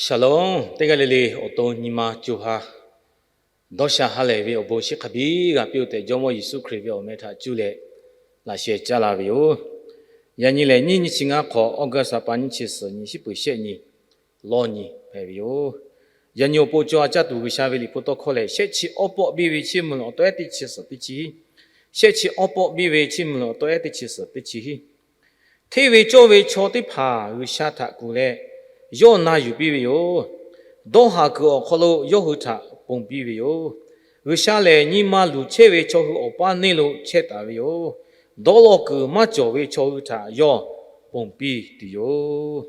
Shalom, teˇ g'aˇ le le awˬ to nyi ma co ha dawˇ sha ha lehˬ ve awˬ bon chi hk'a biˇ g'a piˇ-oˆ tehꞈ, Jawˇmawˇ Yeˍsuˆ Hkriꞈ ve awˬ meh htaꞈ cuˇ leh laꞈ sheh caˇ la ve yoˬ. Yaꞈ nyi lehˬ, nyiˇ nyiˇ chi ngaˇ hk'awꞈ, August ha pa nyiˇ chi suhˍ nyi, shiˉ peuˍ shehˆ nyi, lawˇ nyi hpehꞈ ve yoˬ. Yaꞈ nyi awˬ pon caw a caˇ tuˬ G'uiˬsha ve liꞈ hpu tawˇ hkawˇ lehˬ, shehˆ chi awˇ pawˆ biˇ ve Chiˇ mvuh leh awˬ tawˆ ehˉ teˇ chi suhˍ teˇ chi hiˉ, shehˆ chi awˇ pawˆ biˇ ve Chiˇ mvuh leh awˬ tawˆ ehˉ teˇ chi suhˍ teˇ chi hiˉ, hteˇ ve cawˇ ve chaw teˇ hpaˍ G'uiˬsha htaꞈ kuˬ leh yawˇ na yuˬ piˇ ve yoˬ. Dawˇ haˍ kuiˬ awˬ hk'aw lo yawˇ hui htaꞈ ponˬ piˇ ve yoˬ. G'uiˬsha lehˬ, nyi ma luˬ chehˇ ve chaw hui awˬ paˇ neˇ lo chehˇ taˍ ve yoˬ. Dawˇ law kuiˬ maˇ cawˬ ve chaw hui htaꞈ yawˇ ponˬ piˇ tuˬ yoˬ.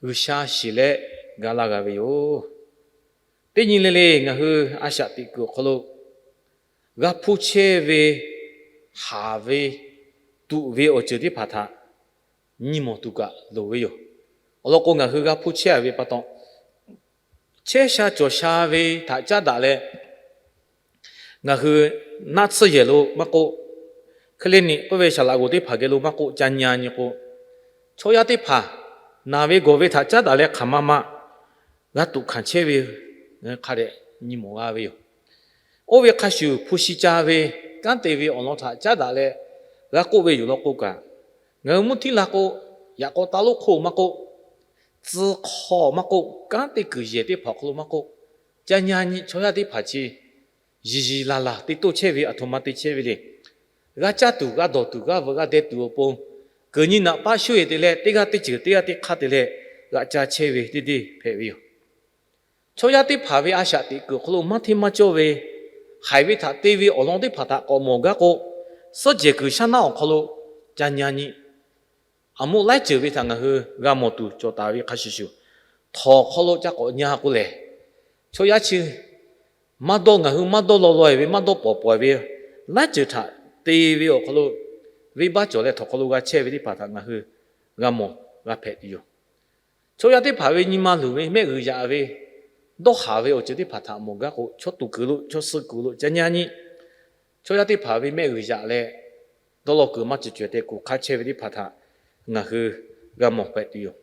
G'uiˬsha shiˍ leh ga laˇ g'a ve yoˬ. Teˇ nyi le le ngaˬ hui a shaꞈ teꞈ kuiˬ awˬ hk'aw lo g'a hpuˇ chehˇ ve, haˍ ve, tuꞈ ve awˬ ceuˬ teˇ hpaˍ htaꞈ nyi mawˬ tuˬ kaꞈ loˍ ve yoˬ. Awˬ lawn k'o, ngaˬ hui g'a hpuˇ chehˇ ve pa taw, chehˇ sha cawˬ sha ve htaꞈ caˉ daꞈ leh, ngaˬ hui naˆ tsuhˇ yehˬ lo maˇ k'oˆ, hk'e le niꞈ k'oˆ ve saˍ laꞈ g'oˍ teˇ hpaˍ geh lo maˇ k'oˆ, ca nyi a nyi k'o, chaw yaˇ teˇ hpaˍ naˬ ve gawˬ ve htaꞈ caˉ daꞈ leh hk'aˬ ma ma g'a tuꞈ hkanˍ chehˇ ve, hk'a dehꞈ nyi mawˬ g'a ve yoˬ. Oˇ ve hk'a shuˍ, hpu shi ca ve kanˉ te ve awˬ lawn htaꞈ caˉ daꞈ leh g'a k'oˆ ve yoˬ law k'o kaꞈ, ngaˬ hui mvuhˇ htiˉ la k'o, yaꞈ k'aw ta lonˉ hk'oˆ maˇ k'oˆ, tcuh hk'aw maˇ k'oˆ, kanˉ te kuiˬ yehˬ teˇ hpaˍ awˬ hk'aw lo maˇ k'oˆ, ca nyi a nyi chaw yaˇ teˇ hpaˍ chi yiˍ yiˍ laˬ laˬ te toˇ chehˇ ve aˬ htoꞈ ma te chehˇ ve le. G'a caˇ tuˬ, g'a dawˬ tuˬ, g'a veuꞈ g'a deh tuˬ awˬ pon, kuiˬ nyi naꞈ paˆ shuˉ-e te leh, teˇ g'aˇ teˇ ceuˬ teˇ g'aˇ teˇ hk'aˇ te leh g'a ca chehˇ ve teˇ deˇ hpehꞈ ve yoˬ. Chaw yaˇ teˇ hpaˍ ve a shaꞈ teꞈ kuiˬ awˬ hk'aw lo maˇ hteˇ maˇ cawˇ ve, haiˬ ve htaꞈ te ve awˬ lawn teˇ hpaˍ htaꞈ k'awꞈ mawˬ gaˇ k'o, suhˉ jehˬ kuiˬ shaˉ naˉ awˬ hk'aw lo ca nyi a nyi, aˬ moˆ laiˉ ceuˬ ve htaꞈ ngaˬ hui g'a mawˬ tuˬ cawˬ taˍ ve hk'a shuˍ shuˍ, htawnˍ hk'aw lo ca k'awꞈ nyi k'o lehˬ, chaw yaˇ chi maˇ dawˇ, ngaˬ hui maˇ dawˇ law law-e ve, maˇ dawˇ pawˍ pawˍ-e ve, laiˉ ceuˬ htaꞈ te ve awˬ hk'aw lo, venˇbaˆ cawˬ leh htawnˍ hk'aw lo g'a chehˇ ve teˇ hpaˍ htaꞈ ngaˬ hui g'a mawˬ g'a hpehꞈ tuˬ yoˬ. Chaw yaˇ teˇ hpaˍ ve nyi ma luˬ ve, mehˆ g'uiˬ yaꞈ ve, dawˇ haˍ ve awˬ ceuˬ teˇ hpaˍ htaꞈ mawˬ gaˇ k'o, chaw tuˬ kuiˬ lo, chaw suh kuiˬ lo ca nyi a nyi, chaw yaˇ teˇ hpaˍ ve mehˆ g'uiˬ yaꞈ leh, dawˇ law kuiˬ maˇ cawˬ cawehˬ tehꞈ kuˬ hk'a chehˇ ve teˇ hpaˍ htaꞈ ngaˬ hui g'a mawˬ hpehꞈ tuˬ yoˬ.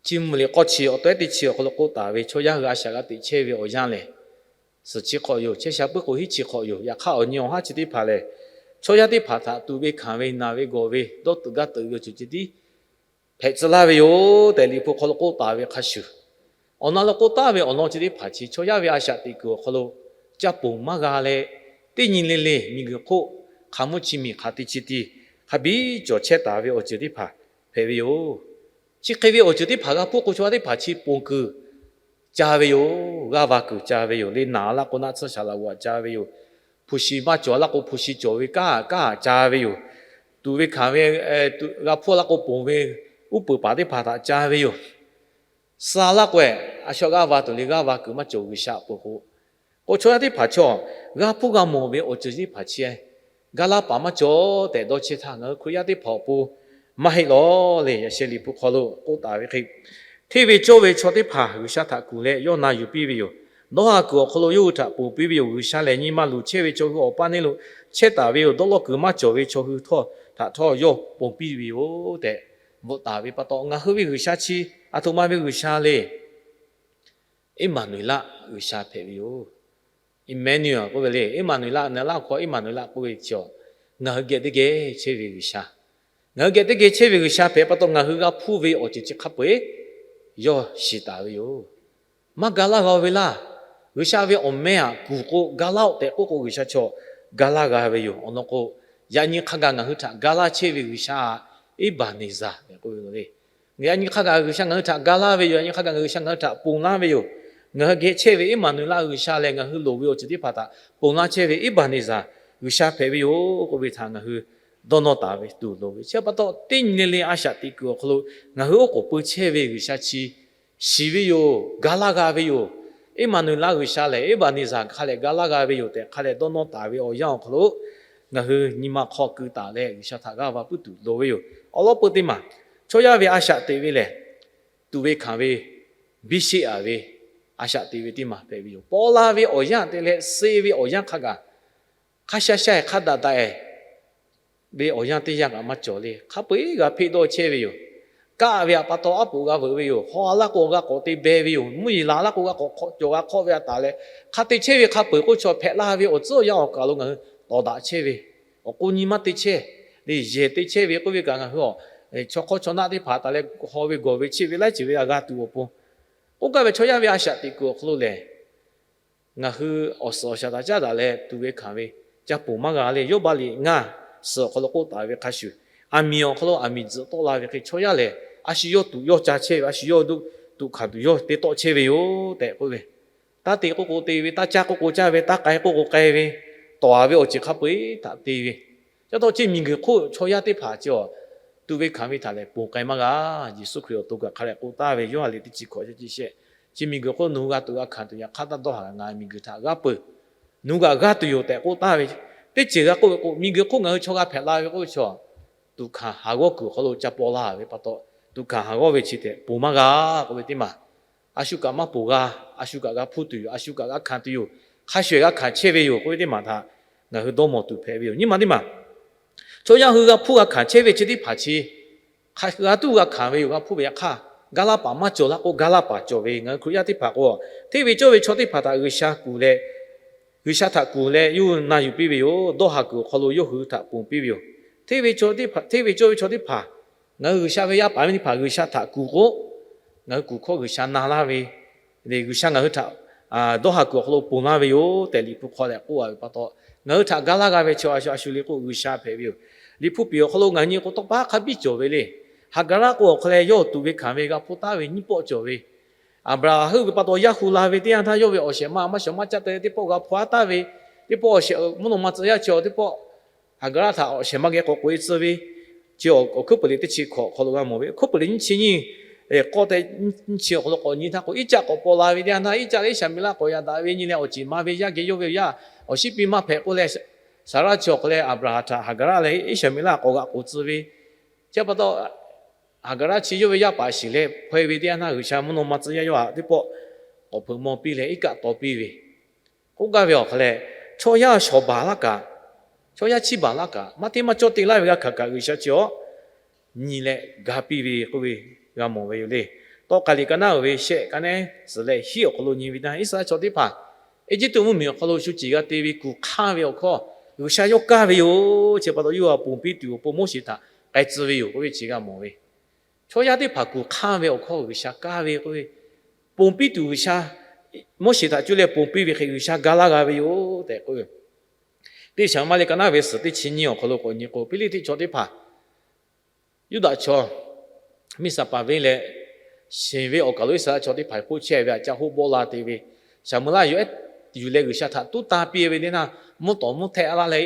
Chi mvuh liꞈ k'awˇ chi awˬ tawehˉ teˇ chi awˬ hk'aw lo k'oˆ taˍ ve, chaw yaˇ hui a shaꞈ g'a teꞈ chehˇ ve awˬ yanˇ lehˬ, suhˍ chi hk'awꞈ yoˬ. Chehˇ sha puiˉ k'o hiˉ chi hk'awꞈ yoˬ. Yaꞈ hk'aˇ, awˬ nyi awˬ haˉ chi teˇ hpaˍ lehˬ, chaw yaˇ teˇ hpaˍ htaꞈ tuꞈ ve hkanˍ ve, naˬ ve gawˬ ve, dawˇ tuꞈ gaˇ tuꞈ ve awˬ ceuˬ ceh tiˉ hpehꞈ tcuh laˇ ve yoˬ tehꞈ, liꞈ hpu hk'aw lo k'oˆ taˍ ve hk'a shuˍ, awˬ na lo k'oˆ taˍ ve awˬ lawn chi teˇ hpaˍ chi chaw yaˇ ve a shaꞈ teꞈ kuiˬ awˬ hk'aw lo ca ponˬ maˇ g'a leh, teˇ nyi le le miˬguiˬ hk'oˆ hk'aˬ mvuhˇ chi miˬ hk'aˬ te chi ti hk'a biˇ cawˬ chehˇ taˍ ve awˬ ceuˬ teˇ hpaˍ hpehꞈ ve yoˬ. Chi hk'e ve awˬ ceuˬ teˇ hpaˍ g'a hpuˇ k'o, chaw yaˇ teˇ hpaˍ chi ponˬ kuiˬ ca ve yoˬ. G'aˇ va kuiˬ ca ve yoˬ. Le naˬ laˇ k'o, naˆ tsuhˇ shaˍ laꞈ g'oˍ ca ve yoˬ. Hpu shi maˇ cawˬ laˇ k'o, hpu shi cawˬ ve kanˉ kanˉ ca ve yoˬ. Tuꞈ ve hkanˍ ve, g'a hpuˇ laˇ k'o, ponˬ ve uˉ peunˍ paˍ teˇ hpaˍ htaꞈ ca ve yoˬ. Suh laˇ k'o, a shaꞈ g'aˇ va tuˬ le, g'aˇ va kuiˬ maˇ cawˬ G'uiˬsha awˬ pon k'o, k'o chaw yaˇ teˇ hpaˍ chaw g'a hpuˇ g'a mawˬ ve awˬ ceuˬ teˇ hpaˍ chi ga laˇ paˍ maˇ cawˬ tehꞈ dawˇ chehˇ htaˇ, ngaˬ hui Hkriꞈ yaˇ teˇ hpaˍ awˬ pon maˇ heˆ lawˬ le. Yaꞈ sheh liꞈ hpu hk'aw lo k'oˆ taˍ ve hk'e, hteˇ ve cawˇ ve chaw teˇ hpaˍ G'uiˬsha htaꞈ kuˬ leh yawˇ na yuˬ piˇ ve yoˬ. Dawˇ haˍ kuiˬ awˬ hk'aw lo yawˇ hui htaꞈ ponˬ piˇ ve yoˬ. G'uiˬsha lehˬ, nyi ma luˬ chehˇ ve chaw hui awˬ paˇ neˇ lo chehˇ taˍ ve yoˬ. Dawˇ law kuiˬ maˇ cawˬ ve chaw hui htawˇ htaꞈ htawˇ yawˇ ponˬ piˇ ve yoˬ tehꞈ bvuhꞈ taˍ ve pa taw, ngaˬ hui ve G'uiˬsha chi aˬ htoꞈ ma ve G'uiˬsha le. Eˇmaˍnuˍeˍlaˆ G'uiˬsha hpehꞈ ve yoˬ. Eˍmaˍnuˍeˍlaˆ k'oˆ ve le. Eˇmaˍnuˍeˍlaˆ, naˍ laˇ hk'aw Eˇmaˍnuˍeˍlaˆ k'oˆ ve chi, ngaˬ hui geh teˇ geh chehˇ ve G'uiˬsha. Ngaˬ hui geh teˇ geh chehˇ ve G'uiˬsha hpehꞈ pa taw, ngaˬ hui g'a hpuˇ ve awˬ ceuˬ chi hk'a peu-eˬ yawˇ shiˍ taˍ ve yoˬ. Maˇ ga laˇ g'a ve laˇ. G'uiˬsha ve awˬ meh aꞈ kuˬ k'o, ga laˇ-oˆ tehꞈ k'oˆ k'o, G'uiˬsha chaw ga laˇ g'a ve yoˬ. Awˬ lawn k'o, yaꞈ nyi hk'a gaˬ ngaˬ hui htaꞈ ga laˇ chehˇ ve G'uiˬsha, Eˇbaˍneˍzaˍ tehꞈ k'oˆ ve le. Yaꞈ nyi hk'a gaˬ G'uiˬsha ngaˬ hui htaꞈ ga laˇ ve yoˬ. Yaꞈ nyi hk'a gaˬ G'uiˬsha ngaˬ hui htaꞈ ponˬ laˇ ve yoˬ. Ngaˬ hui geh chehˇ ve Eˇmaˍnuˍeˍlaˆ G'uiˬsha lehˬ, ngaˬ hui loˍ ve awˬ ceuˬ teˇ hpaˍ htaꞈ ponˬ laˇ chehˇ ve Eˇbaˍneˍzaˍ G'uiˬsha hpehꞈ ve yoˬ k'oˆ ve htaꞈ ngaˬ hui dawˇ nawˇ taˍ ve tuˬ loˍ ve. Chi pa taw, teˇ nyi le le a shaꞈ teꞈ kuiˬ awˬ hk'aw lo ngaˬ hui oˉ k'oˍ pui chehˇ ve G'uiˬsha chi shiˍ ve yoˬ, ga laˇ g'a ve yoˬ. Eˇmaˍnuˍeˍlaˆ G'uiˬsha lehˬ, Eˇbaˍneˍzaˍ hk'a lehˬ ga laˇ g'a ve yoˬ tehꞈ hk'a lehˬ dawˇ nawˇ taˍ ve awˬ yanˇ awˬ hk'aw lo, ngaˬ hui nyi ma hk'aw keu taˍ leh G'uiˬsha htaꞈ g'aˇ va puiˉ tuˬ loˍ ve yoˬ. Awˬ lawn peu teˇ maˬ, chaw yaˇ ve a shaꞈ teꞈ ve lehˬ, tuꞈ ve hkanˍ ve, biˇ sheˆ-a ve, a shaꞈ teꞈ ve teˇ maˬ hpehꞈ ve yoˬ. Paw la ve awˬ yanˇ te leh suh ve awˬ yanˇ hk'a gaˬ, hk'a sha sha-e hk'a daꞈ daꞈ-e ve awˬ yanˇ teˇ yanˇ kaꞈ maˇ cawˬ le. Hk'a peu-eˬ g'a hpeˆ dawˇ chehˇ ve yoˬ. kaˆ ve htaꞈ pa taw aˉ poꞈ g'a veuꞈ ve yoˬ. Haw a laˇ k'o g'a k'awꞈ te beh ve yoˬ. Mvuhˇ yeˬ laˬ laˇ k'o g'a k'awꞈ hk'awꞈ cawˬ g'a hk'awˆ ve a taˍ leh, hk'a te chehˇ ve hk'a peu-eˬ k'oˆ chaw hpehꞈ la ve awˬ tcuhˉ awˬ yanˇ awˬ kaˬ lo ngaˬ hui tawˍ daꞈ chehˇ ve, awˬ k'o nyi maˇ te chehˇ, le yehˬ te chehˇ ve k'oˆ ve kaꞈ ngaˬ hui a, chaw hk'awˇ chaw naˆ teˇ hpaˍ taˍ leh haw ve gawˬ ve cheˆ ve laiˉ ceuˬ ve a g'a tuˬ awˬ pon, k'oˆ gaˇ ve chaw yaˇ ve a shaꞈ teꞈ kuiˬ awˬ hk'aw lo lehˬ, ngaˬ hui awˬ suhˍ awˬ shaˍ htaꞈ caˉ daꞈ leh tuꞈ ve hkanˍ ve ca ponˬ maˇ g'a le. Yawˇbaˆ liꞈ ngaˇ suhˍ awˬ hk'aw lo k'oˆ taˍ ve hk'a shuˍ, aˬ miˍ awˬ hk'aw lo aˬ miˍ tzuhꞈ tawˆ la ve hk'e chaw yaˇ lehˬ, a shu yawˇ tuꞈ yawˇ ca chehˇ ve, a shu yawˇ tuꞈ hkanˍ tuˬ yawˇ te tawˆ chehˇ ve yoˬ tehꞈ k'oˆ ve, taˇ te k'oˆ k'o te ve, taˇ caˇ k'oˆ k'o caˇ ve, taˇ k'ai k'oˆ k'o k'ai ve, tawˍ a ve awˬ ceuˬ hk'a peu-eˬ htaꞈ te ve, caˇ taw chi miˬguiˬ hk'oˆ chaw yaˇ teˇ hpaˍ chi a tuꞈ ve hkanˍ ve htaꞈ lehˬ ponˬ k'ai maˇ g'a. Yeˍsuˆ Hkriꞈ awˬ to kaꞈ hk'a lehˬ k'oˆ taˍ ve, Yoˇhanˬ liꞈ teˇ chi hkawꞈ chi shehˆ, chi miˬguiˬ hk'oˆ nawˬ hui g'a tuꞈ g'a hkanˍ tuˬ yaꞈ hk'aˇ taˇ dawˇ haˍ, ngaˬ miˬguiˬ htaꞈ g'aˇ peuˬ, nawˬ hui g'aꞈ g'aˇ tuˬ yoˬ tehꞈ k'oˆ taˍ ve. Teˇ ceuˬ g'a k'oˆ ve k'o, miˬguiˬ hk'oˆ ngaˬ hui chaw g'a hpehꞈ la ve k'oˆ ve chaw, tuꞈ hkanˍ haˍ g'awˇ kuiˬ awˬ hk'aw lo ca paw la ve pa taw, tuꞈ hkanˍ haˍ g'awˇ ve chi tehꞈ ponˬ maˇ g'a k'oˆ ve teˇ maˬ, a shu kaꞈ maˇ ponˬ g'a, a shu kaꞈ g'a hpuˇ tuˬ yoˬ, a shu kaꞈ g'a hkanˍ tuˬ yoˬ, hk'a shuˍ g'a hkanˍ chehˇ ve yoˬ k'oˆ ve teˇ maˬ htaꞈ ngaˬ hui dawˇ mawˬ tuˬ hpehꞈ ve yoˬ. Nyi ma teˇ maˬ, chaw yaˇ hui g'a hpuˇ g'a hkanˍ chehˇ ve chi teˇ hpaˍ chi hk'a g'a tuˬ g'a hkanˍ ve yoˬ. G'a hpuˇ ve yaꞈ hk'aˇ, gaˇ laˇ paˍ maˇ cawˬ laˇ k'o, gaˇ laˇ paˍ cawˬ ve, ngaˬ hui Hkriꞈ yaˇ teˇ hpaˍ k'o, hteˇ ve cawˇ ve chaw teˇ hpaˍ htaꞈ G'uiˬsha kuˬ leh, G'uiˬsha htaꞈ kuˬ leh yawˇ hui na yuˬ piˇ ve yoˬ. Dawˇ haˍ kuiˬ awˬ hk'aw lo yawˇ hui htaꞈ ponˬ piˇ ve yoˬ. Hteˇ ve cawˇ ve chaw teˇ hpaˍ, ngaˬ hui G'uiˬsha ve yaˇ paˍ ve teˇ hpaˍ G'uiˬsha htaꞈ kuˬ k'o, ngaˬ hui kuˬ hkawˇ G'uiˬsha na laˇ ve, G'uiˬsha ngaˬ hui htaꞈ dawˇ haˍ kuiˬ awˬ hk'aw lo ponˬ laˇ ve yoˬ tehꞈ Liꞈ hpu hk'aw lehˬ k'oˆ a ve pa taw, ngaˬ hui htaꞈ ga laˇ g'a ve chaw a shu le k'o G'uiˬsha hpehꞈ ve yoˬ. Liꞈ hpu piˍ awˬ hk'aw lo ngaˬ hui nyi k'o tawˇ pa hk'a biˇ cawˬ ve le. Haˍgaˍraˆ k'o awˬ hk'aw leh yawˇ tuꞈ ve hkanˍ ve g'a hpuˇ taˍ ve nyiˇ pawˆ cawˬ ve, Aˍbraˍhanˍ heuˆ ve pa taw yaˇ hu la ve teˇ yanˇ htaˇ yawˇ ve awˬ shehˍ ma maˇ shawˍ maˇ caˆ te teˇ pawˆ g'a hpuˇ a taˍ ve, teˇ pawˆ awˬ shehˍ mvuhˇ naw ma tcuh yaˇ chi teˇ pawˆ Haˍgaˍraˆ htaꞈ awˬ shehˍ ma geh k'awꞈ k'oꞈ e tcuh ve, chi awˬ hkuiˉ peuˬ liꞈ teˇ chi hkawꞈ awˬ hk'aw lo g'a mawˬ ve. Hkuiˉ peuˬ liꞈ nyiˇ chi nyiˇ k'awˇ te nyiˇ chi awˬ hk'aw lo k'awꞈ nyi htaˇ k'o, Iˉcaˆ k'awꞈ paw la ve teˇ yanˇ htaˇ, Iˉcaˆ leh Iˉsaˍmeˍlaˆ k'awꞈ yaꞈ daꞈ ve nyi leh awˬ ceˬ ma ve yaˇ geh yawˇ ve yaˇ awˬ shinˉ piˇ maˇ hpehꞈ k'oˆ leh, Saˍraˆ chi awˬ hk'aw leh Aˍbraˍhanˍ htaꞈ Haˍgaˍraˆ leh Iˉsaˍmeˍlaˆ k'awꞈ g'aꞈ k'oꞈ tcuh ve, chi pa taw Haˍgaˍraˆ chi yawˇ ve yaˇ paˍ shiˍ leh hpaw e ve teˇ yanˇ htaˇ G'uiˬsha mvuhˇ naw ma tcuh yaˇ yawˇ htaꞈ teˇ pawˆ k'awꞈ hpeuꞈ maw piˇ leh iˉ kaˆ taw piˇ ve, k'oˆ gaˇ ve awˬ hk'aw leh, chaw yaˇ shawˍ baˬ laˇ kaꞈ, chaw yaˇ chiˇ baˬ laˇ kaꞈ, maˇ hteˇ maˇ cawˇ te laˇ ve g'a hkanˍ kaꞈ G'uiˬsha chi awˬ nyi leh ga piˇ ve k'oˆ ve g'a mawˬ ve yoˬ le. Tawˇ k'ai liꞈ ka naˉ uiˍ ve shehˆ ka nehˉ suhˍ leh hiˉ awˬ hk'aw lo nyi ve htaˇ, Iˉsaˍreˍlaˆ chaw teˇ hpaˍ Eˇjiˇtuꞈ mvuhˇmiˬ awˬ hk'aw lo shu ceˬ g'a te ve kuˬ hk'anˇ ve awˬ hkawˇ G'uiˬsha yawˇ kaˇ ve yoˬ. Chi pa taw yawˇ a ponˬ piˇ tuˬ awˬ pon Moˉseˍ htaꞈ k'ai tcuh ve yoˬ k'oˆ ve chi g'a mawˬ ve, chaw yaˇ teˇ hpaˍ kuˬ hk'anˇ ve awˬ hkawˇ G'uiˬsha kaˇ ve k'oˆ ve, ponˬ piˇ tuˬ G'uiˬsha, Moˉseˍ htaꞈ cuˇ leh ponˬ piˇ ve hk'e G'uiˬsha ga laˇ g'a ve yoˬ tehꞈ k'oˆ ve, teˇ shaˍ maˇ le ka naˉ ve suhˍ teˇ chi nyiˇ awˬ hk'aw lo k'awꞈ nyi k'o, Hpiˇliˇtiˆ chaw teˇ hpaˍ, Yuˇdaꞈ chaw, miˬsaˍpaˍ venˇ leh, sheˍ ve awˬ kaˬ lo Iˉsaˍreˍlaˆ chaw teˇ hpaˍ hpoˆ chehˇ ve aꞈ ca hoˆ bawˆ la te ve, Saˍmo laˇ yuˬ ehˉ yuˬ leh G'uiˬsha htaꞈ tuˉ tanˇ piˇ ve teˇ naˇ, mvuhˇ tawˍ mvuhˇ htehˆ laˇ leh,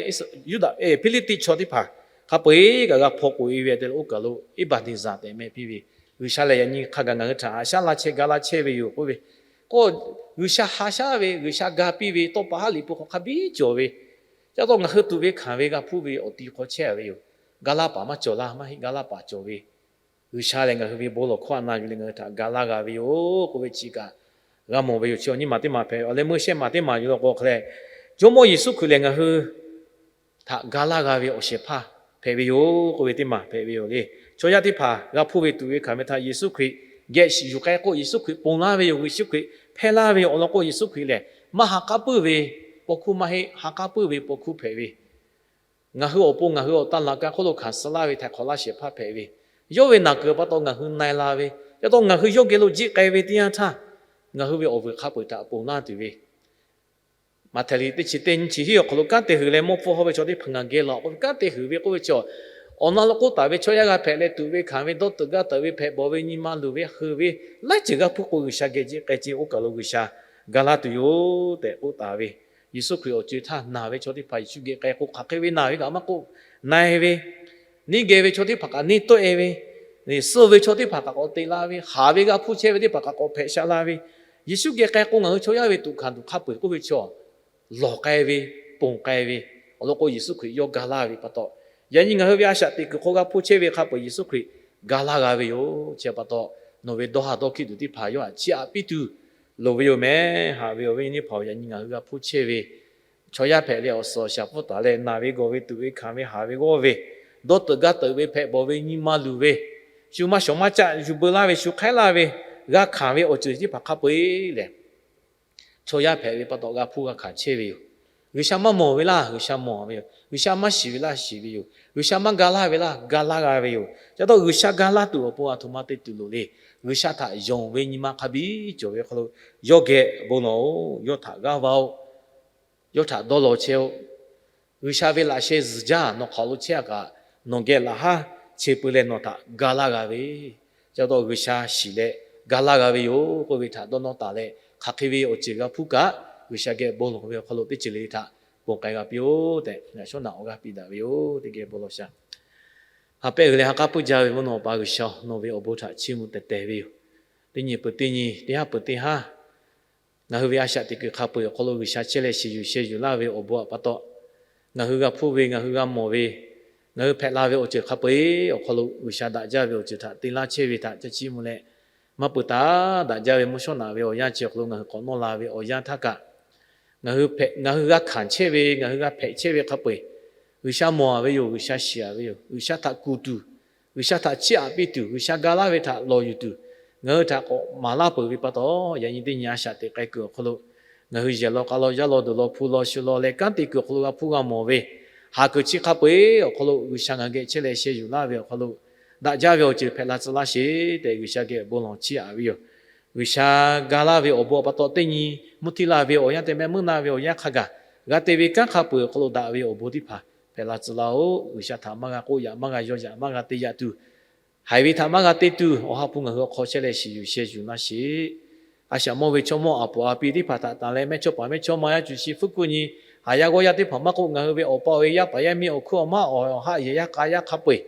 Yuˇdaꞈ Hpiˇliˇtiˆ chaw teˇ hpaˍ hk'a peu-eˬ kaꞈ g'a hpaw k'oꞈ e ve aꞈ te leh oˇ kaˬ lo Eˇbaˍneˍzaˍ tehꞈ meh piˇ ve, G'uiˬsha lehˬ yaꞈ nyi hk'a gaˬ ngaˬ hui htaꞈ haꞈ shaˉ laˇ chehˇ ga laˇ chehˇ ve yoˬ k'oˆ ve, k'o, G'uiˬsha haꞈ shaˉ ve, G'uiˬsha ga piˇ ve, tawˇ pa haˉ liꞈ hpu hk'aw hk'a biˇ cawˬ ve, ca taw ngaˬ hui tuꞈ ve hkanˍ ve g'a hpuˇ ve awˬ ti hk'aw chehˇ ve yoˬ. Ga laˇ paˍ maˇ cawˬ laˇ, maˇ heˆ ga laˇ paˍ cawˬ ve, G'uiˬsha lehˬ ngaˬ hui ve bon lawˬ hkawˇ a na yuˬ leh ngaˬ hui htaꞈ ga laˇ g'a ve yoˬ k'oˆ ve chi kaꞈ g'a mawˬ ve yoˬ. Chi awˬ nyi ma teˇ ma hpehꞈ ve awˬ leh meuˇ shehˆ ma teˇ ma yuˬ law k'o hk'a leh, Jawˇmawˇ Yeˍsuˆ Hkriꞈ lehˬ ngaˬ hui htaꞈ ga laˇ g'a ve awˬ shehˍ hpaˇ hpehꞈ ve yoˬ k'oˆ ve teˇ ma hpehꞈ ve yoˬ le. Chaw yaˇ teˇ hpaˍ g'a hpuˇ ve tuꞈ ve hkanˍ ve htaꞈ Yeˍsuˆ Hkriꞈ geh yuˬ k'ai k'o, Yeˍsuˆ Hkriꞈ ponˬ laˇ ve yoˬ. Yeˍsuˆ Hkriꞈ hpehˇ laˇ ve yoˬ. Awˬ lawn k'o Yeˍsuˆ Hkriꞈ lehˬ maˇ ha k'aˉ puiˉ ve paw hkuˇ maˇ heˆ, ha k'aˉ puiˉ ve paw hkuˇ hpehꞈ ve, ngaˬ hui awˬ pon ngaˬ hui awˬ taˇ laꞈ ka hk'oˆ lo hkanˍ suh laˇ ve htaiˍ hk'awꞈ laˇ shehˍ hpaˇ hpehꞈ ve, yawˇ ve naˬ kuiˬ pa taw ngaˬ hui na e la ve, ca taw ngaˬ hui yawˇ geh lo jiˆ k'ai ve teˇ yanˇ htaˇ, ngaˬ hui ve awˬ vuiˬ hk'a peu-eˬ htaꞈ ponˬ laˇ tuˬ ve, Maꞈhtehˍ liꞈ teˇ chi teˇ nyiˇ chi hiˉ awˬ hk'aw lo kanˉ te huiˍ leh mawˇ pfuhˇ hawˇ ve chaw teˇ hpaˍ ngaˬ geh laˬ k'oˆ ve kanˉ te huiˍ ve k'oˆ ve chi, awˬ na lo k'oˆ taˍ ve chaw yaˇ g'a hpehꞈ leh tuꞈ ve hkanˍ ve, dawˇ teuꞈ gaˇ teuꞈ ve, hpehꞈ bawˬ ve, nyi ma luˬ ve, heuˬ ve, laiˉ ceuˬ g'a hpuˇ k'o G'uiˬsha geh jiˆ k'ai ce, oˇ kaˬ lo G'uiˬsha ga laˇ tuˬ yoˬ tehꞈ k'oˆ taˍ ve, Yeˍsuˆ Hkriꞈ awˬ co e htaˇ naˬ ve chaw teˇ hpaˍ Yeˍsuˆ geh k'ai k'o hk'aˬ hk'e ve naˬ ve kaꞈ maˇ k'oˆ, na e ve, neˇ geh ve chaw teˇ hpaˍ kaꞈ neˇ tawˆ e ve, suh ve chaw teˇ hpaˍ kaꞈ k'awꞈ te la ve, haˍ ve g'a hpuˇ chehˇ ve teˇ hpaˍ kaꞈ k'awꞈ hpehꞈ sha la ve, Yeˍsuˆ geh k'ai k'o ngaˬ hui chaw yaˇ ve tuꞈ hkanˍ tuˬ hk'a peu-eˬ k'oˆ ve chi lawˬ k'ai ve, ponˬ k'ai ve, awˬ lawn k'o Yeˍsuˆ Hkriꞈ yawˇ ga laˇ ve pa taw, yaꞈ nyi ngaˬ hui ve a shaꞈ teꞈ kuiˬ hk'aw g'a hpuˇ chehˇ ve hk'a peu-eˬ Yeˍsuˆ Hkriꞈ ga laˇ g'a ve yoˬ. Chi pa taw, nawˬ ve dawˇ ha dawˇ hkiˆ tuˬ teˇ hpaˍ yawˇ htaꞈ chiˇ aꞈ piˇ tuˬ loˍ ve yoˬ mehˍ. Haꞈ ve awˬ viˉ awˬ nyi teˇ hpaˍ-oˬ, yaꞈ nyi ngaˬ hui g'a hpuˇ chehˇ ve chaw yaˇ hpehꞈ leh awˬ suhˍ awˬ shaˍ pfuhˇ taˍ leh naˬ ve gawˬ ve tuꞈ ve hkanˍ ve haˍ ve g'awˇ ve, dawˇ teuꞈ gaˇ teuꞈ ve, hpehꞈ bawˬ ve, nyi ma luˬ ve, shu maˇ shawˍ maˇ caˆ yuˬ beu laˇ ve, shu hk'aiˉ laˇ ve, g'a hkanˍ ve awˬ ceuˬ teˇ hpaˍ hk'a peu-eˬ lehˬ, chaw yaˇ hpehꞈ ve pa taw g'a hpuˇ g'a hkanˍ chehˇ ve yoˬ. G'uiˬsha maˇ mawˬ ve laˇ, G'uiˬsha mawˬ ve yoˬ. G'uiˬsha maˇ shiˍ ve laˇ, shiˍ ve yoˬ. G'uiˬsha maˇ ga laˇ ve laˇ, ga laˇ g'a ve yoˬ. Ca taw G'uiˬsha ga laˇ tuˬ awˬ pon aˬ htoꞈ ma te tuˬ loˍ le. G'uiˬsha htaꞈ yonˍ ve nyi ma hk'a biˇ cawˬ ve hk'aw lo yawˇ geh bon lawˬ-oꞈ. Yawˇ htaꞈ g'aˇ va-oˆ. Yawˇ htaꞈ dawˇ law chehˇ-oˆ. G'uiˬsha ve laꞈ sheh zuhˬ jaˇ nawˬ hk'aw lo chehˇ-a kaꞈ, nawˬ geh laꞈ haˉ che peu leh nawˬ htaꞈ ga laˇ g'a ve, ca taw G'uiˬsha shiˍ leh ga laˇ g'a ve yoˬ k'oˆ ve htaꞈ dawˇ nawˇ taˍ leh, hk'aˬ hk'e ve awˬ ceuˬ g'a hpuˇ kaꞈ, G'uiˬsha geh bon lawˬ ve awˬ hk'aw lo teˇ ceuˬ le le htaꞈ ponˬ k'ai g'a piˇ-oˆ tehꞈ, yaꞈ shawˉ naꞈ awˬ g'aˇ piˇ daꞈ ve yoˬ. Teˇ geh bon lawˬ shaˍ. Ha pehˇ g'uiˬ leh ha k'aˉ puiˉ jaˇ ve mvuhˇ naw awˬ pa G'uiˬsha, nawˬ ve awˬ bon htaꞈ chiˇ mvuh tehˬ tehˬ ve yoˬ. Teˇ nyi peuˬ teˇ nyi, teˇ haˉ peuˬ teˇ haˉ, ngaˬ hui ve a shaꞈ teꞈ kuiˬ hk'a peu-eˬ awˬ hk'aw lo G'uiˬsha chehˇ leh shiˍ yuˬ sheh yuˬ laˇ ve awˬ bon awˬ pa taw, ngaˬ hui g'a hpuˇ ve, ngaˬ hui g'a mawˬ ve, ngaˬ hui hpehꞈ la ve awˬ ceuˬ hk'a peu-eˬ awˬ hk'aw lo G'uiˬsha daꞈ jaˇ ve awˬ ceuˬ htaꞈ te laˇ chehˇ ve htaꞈ ca chiˇ mvuh leh, maˇ peuˬ taˍ daꞈ jaˇ ve mvuhˇ shawˉ naꞈ ve awˬ yanˇ chi awˬ hk'aw lo ngaˬ hui k'awꞈ nawˇ la ve awˬ yanˇ htaˇ kaꞈ, ngaˬ hui hpehꞈ, ngaˬ hui g'a hkanˍ chehˇ ve, ngaˬ hui g'a hpehꞈ chehˇ ve hk'a peu-eˬ, G'uiˬsha mawˬ-a ve yoˬ, G'uiˬsha shiˍ-a ve yoˬ, G'uiˬsha htaꞈ kuˬ tuˬ, G'uiˬsha htaꞈ chiˇ aꞈ piˇ tuˬ, G'uiˬsha ga laˇ ve htaꞈ lawˬ yuˬ tuˬ, ngaˬ hui htaꞈ k'awꞈ maˍ laˇ peuˬ ve pa taw, yaꞈ nyi teˇ nyi a shaꞈ teꞈ k'ai kuiˬ awˬ hk'aw lo, ngaˬ hui yehˬ law k'a law yaˇ law duˬ law hpu law shu law leh kanˉ te kuiˬ awˬ hk'aw lo g'a hpuˇ g'a mawˬ ve, ha kuiˬ chi hk'a peu-eˬ awˬ hk'aw lo G'uiˬsha ngaˬ hui geh chehˇ leh sheh yuˬ laˇ ve awˬ hk'aw lo, daꞈ jaˇ ve awˬ ceuˬ hpehꞈ la tcuh laˇ sheˍ tehꞈ G'uiˬsha geh bon lawˬ chiˇ aꞈ ve yoˬ. G'uiˬsha ga laˇ ve awˬ bon awˬ pa taw teˇ nyi, mvuhˇ htiˇ la ve awˬ yanˇ te meh meuˇ na ve awˬ yanˇ hk'a gaˬ, g'a te ve kanˉ hk'a peu-eˬ awˬ hk'aw lo daꞈ ve awˬ bon teˇ hpaˍ hpehꞈ la tcuh laˇ-oˆ. G'uiˬsha htaꞈ maˇ g'a k'oˆ yaꞈ, maˇ g'a yaw yaꞈ, maˇ g'a te yaꞈ tuˬ, haiˬ ve htaꞈ maˇ g'a te tuˬ, Awˬ ha hpu ngaˬ hui awˬ hk'aw chehˇ leh shiˍ yuˬ sheh yuˬ laˇ sheˍ. A shaꞈ mawˇ ve chaw mawˇ aˬ poˍ aˬ pi teˇ hpaˍ htaꞈ tanˬ leh mehˇchawˇpaˍ mehˇchawˇma yaˇ cuˬ shi fuˉ kuˆ nyi, haˍ yaˇ g'awˇ yaˇ teˇ hpaˍ maˇ k'oˆ, ngaˬ hui ve awˬ pa awˬ e yaˇ paˍ yaˇ miˇ awˬ hkuiˉ awˬ maˇ awˬ haˆ yehˬ yaˇ k'a yaˇ hk'a peu-eˬ,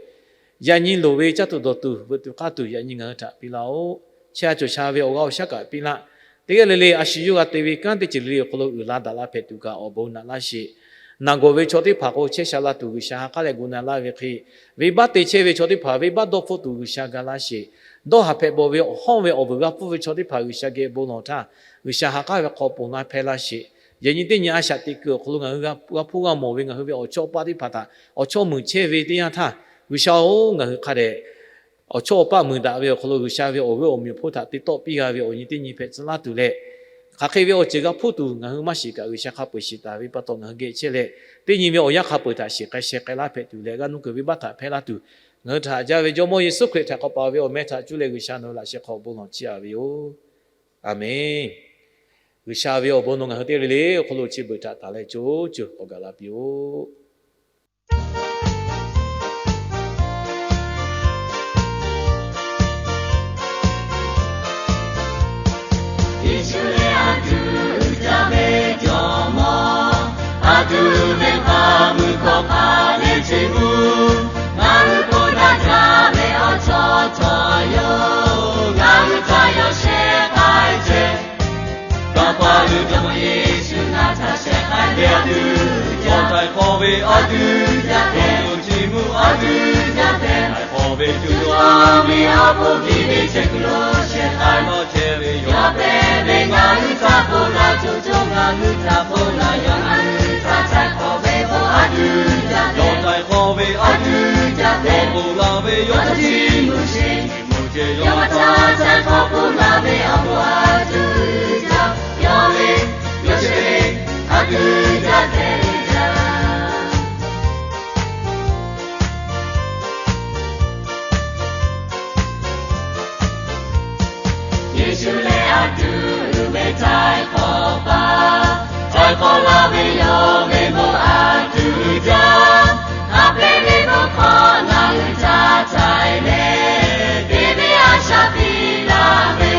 yaꞈ nyi loˍ ve caˇ tuˬ dawˬ tuˬ veuꞈ tuˬ k'aˇ tuˬ yaꞈ nyi ngaˬ hui htaꞈ piˇ laˇ-oˆ. Chehˇ a cawˬ sha ve awˬ g'aˇ awˬ shaˉ kaꞈ piˇ laˇ. Teˇ g'aˇ le le a shu yawˇ g'a te ve kanˉ teˇ ceuˬ le le awˬ hk'aw lo uiˍ la daꞈ la hpehꞈ tuˬ kaꞈ awˬ bon naꞈ laˇ sheˍ. Naˬ gawˬ ve chaw teˇ hpaˍ k'o chehˇ sha la tuˬ G'uiˬsha ha k'aˉ leh gu na laˇ ve hk'e, venˇbaˆ te chehˇ ve chaw teˇ hpaˍ venˇbaˆ dawˇ hpfuhˆ tuˬ G'uiˬsha ga laˇ sheˍ. Dawˇ haˍ hpehꞈ bawˬ ve awˬ hawˇ ve awˬ vuiˬ g'a hpfuhˆ ve chaw teˇ hpaˍ G'uiˬsha geh bon lawˬ htaˇ, G'uiˬsha ha k'aˉ ve hk'aw ponˬ laˇ hpehˇ laˇ sheˍ. Yaꞈ nyi teˇ nyi a shaꞈ teꞈ kuiˬ awˬ hk'aw lo ngaˬ hui g'a hpuˇ g'a mawˬ ve ngaˬ hui ve awˬ chawˇ paˆ teˇ hpaˍ htaꞈ awˬ chawˇ muiˬ chehˇ ve teˇ yanˇ htaˇ, G'uiˬsha-oˬ, ngaˬ hui hk'a dehꞈ awˬ chawˇ awˬ paˆ muiˬ daꞈ ve awˬ hk'aw lo G'uiˬsha ve awˬ g'euˆ awˬ meunˍ awˬ hponˇ htaꞈ te tawˆ piˇ g'a ve awˬ nyi teˇ nyi hpehꞈ tcuh laˇ tuˬ leh, hk'aˬ hk'e ve awˬ ceuˬ g'a hpuˇ tuˬ ngaˬ hui maˇ shiˍ kaꞈ G'uiˬsha hk'a peu-eˬ shiˍ taˍ ve pa taw ngaˬ hui geh chehˇ leh, teˇ nyi ve awˬ yanˇ hk'a peu-eˬ htaꞈ shiˍ k'ai sheh k'ai laˇ hpehꞈ tuˬ leh g'aˇ nuˇ kuiˬ venˇbaˆ htaꞈ hpehˇ laˇ tuˬ, ngaˬ hui htaꞈ haꞈ jaˇ ve Jawˇmawˇ Yeˍsuˆ Hkriꞈ htaꞈ k'awꞈ paˍ ve awˬ meh htaꞈ cuˇ leh G'uiˬsha nawˬ hui laꞈ sheh hk'aw bon lawˬ chiˇ aꞈ ve yoˬ. Aˬmenˍ. G'uiˬsha ve awˬ bon nawˬ ngaˬ hui teˇ g'aˇ le le awˬ hk'aw lo chi beuꞈ htaꞈ taˍ leh co co k'awꞈ gaˬ la piˇ-oˆ. Yeˍsuˆ lehˬ a tuˬ uiˍ jaˇ ve jawˇmawˇ, a tuˬ uiˍ ve hpaˍ mui hkawˇ hk'a lehˬ chi mvuhˇ, ngaˬ hui hpu daꞈ jaˇ ve awˬ chawˇ chaw yoˬ. Ngaˬ hui htaꞈ yawˇ shehˍ k'ai chehˇ, Kaˍ paˍ uiˍ jawˇmawˇ Yeˍsuˆ ngaˬ htaꞈ shehˍ k'ai ve a tuˬ, yawˇ htaiˍ hk'awꞈ ve a tuˬ jaˇ ve, yawˇ chi mvuhˇ a tuˬ jaˇ ve, htaiˍ hk'awꞈ ve co co ve awˬ hpu hkiˇ ve chehˇ kuiˬ lo shehˍ k'ai laˇ chehˇ ve, yawˇ hpehꞈ ve ngaˬ hui htaꞈ hk'oˆ laˇ, co co ngaˬ hui htaꞈ hk'oˆ laˇ, yawˇ ngaˬ hui htaꞈ htaiˍ hk'awꞈ ve bon a tuˬ jaˇ ve, yawˇ htaiˍ hk'awꞈ ve a tuˬ jaˇ ve, yawˇ ponˬ laˇ ve yawˇ chi mvuhˇ sheˍ, mvuhˇ sheˍ yawˇ htaꞈ htaiˍ hk'awꞈ ponˬ laˇ ve awˬ bon a tuˬ jaˇ, yawˇ ve, yawˇ chi ve a tuˬ jaˇ ve jaˇ. Yeˍsuˆ lehˬ a tuˬ uiˍ ve htaiˍ hk'awꞈ paˍ, htaiˍ hk'awꞈ laˇ ve yawˇ ve bon a tuˬ jaˇ. Haꞈ pehnˇ ve bon hkawˇ ngaˬ hui htaꞈ htaiˍ leh, te ve a shaꞈ piˇ laˇ ve,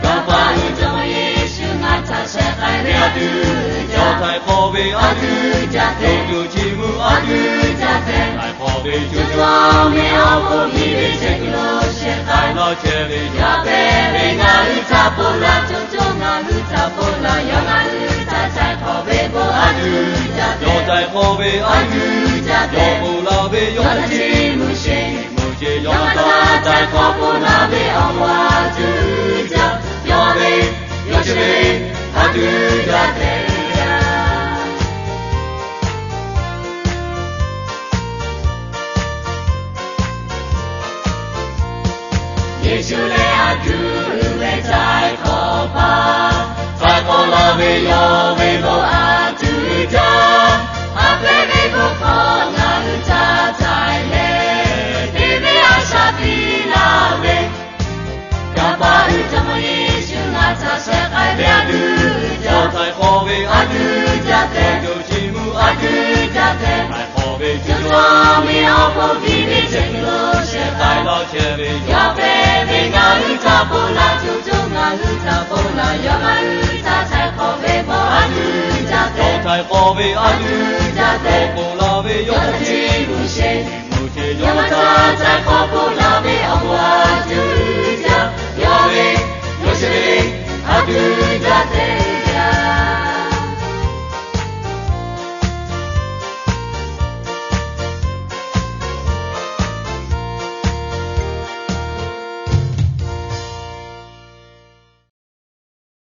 Kaˍ paˍ uiˍ jawˇmawˇ Yeˍsuˆ ngaˬ htaꞈ shehˍ k'ai ve a tuˬ jaˇ. Htaiˍ hk'awꞈ ve a tuˬ jaˇ ve, yawˇ chi mvuhˇ a tuˬ jaˇ ve, htaiˍ hk'awꞈ ve co co ve awˬ hpu hkiˇ ve chehˇ kuiˬ lo shehˍ k'ai laˇ chehˇ ve, yawˇ hpehꞈ ve ngaˬ hui htaꞈ ponˬ laˇ, co co ngaˬ hui htaꞈ ponˬ laˇ, yawˇ ngaˬ hui htaꞈ htaiˍ hk'awꞈ ve bon a tuˬ jaˇ ve, yawˇ htaiˍ hk'awꞈ ve a tuˬ jaˇ ve, yawˇ ponˬ laˇ ve yawˇ chi mvuhˇ sheˍ, mvuhˇ sheˍ yawˇ htaꞈ htaiˍ hk'awꞈ ponˬ laˇ ve awˬ bon a tuˬ jaˇ, yawˇ ve, yawˇ chi ve a tuˬ jaˇ ve jaˇ. Yeˍsuˆ lehˬ a tuˬ ve ca hk'awꞈ pa, hk'a k'awꞈ la ve yawˇ ve bon a tuˬ jaˇ.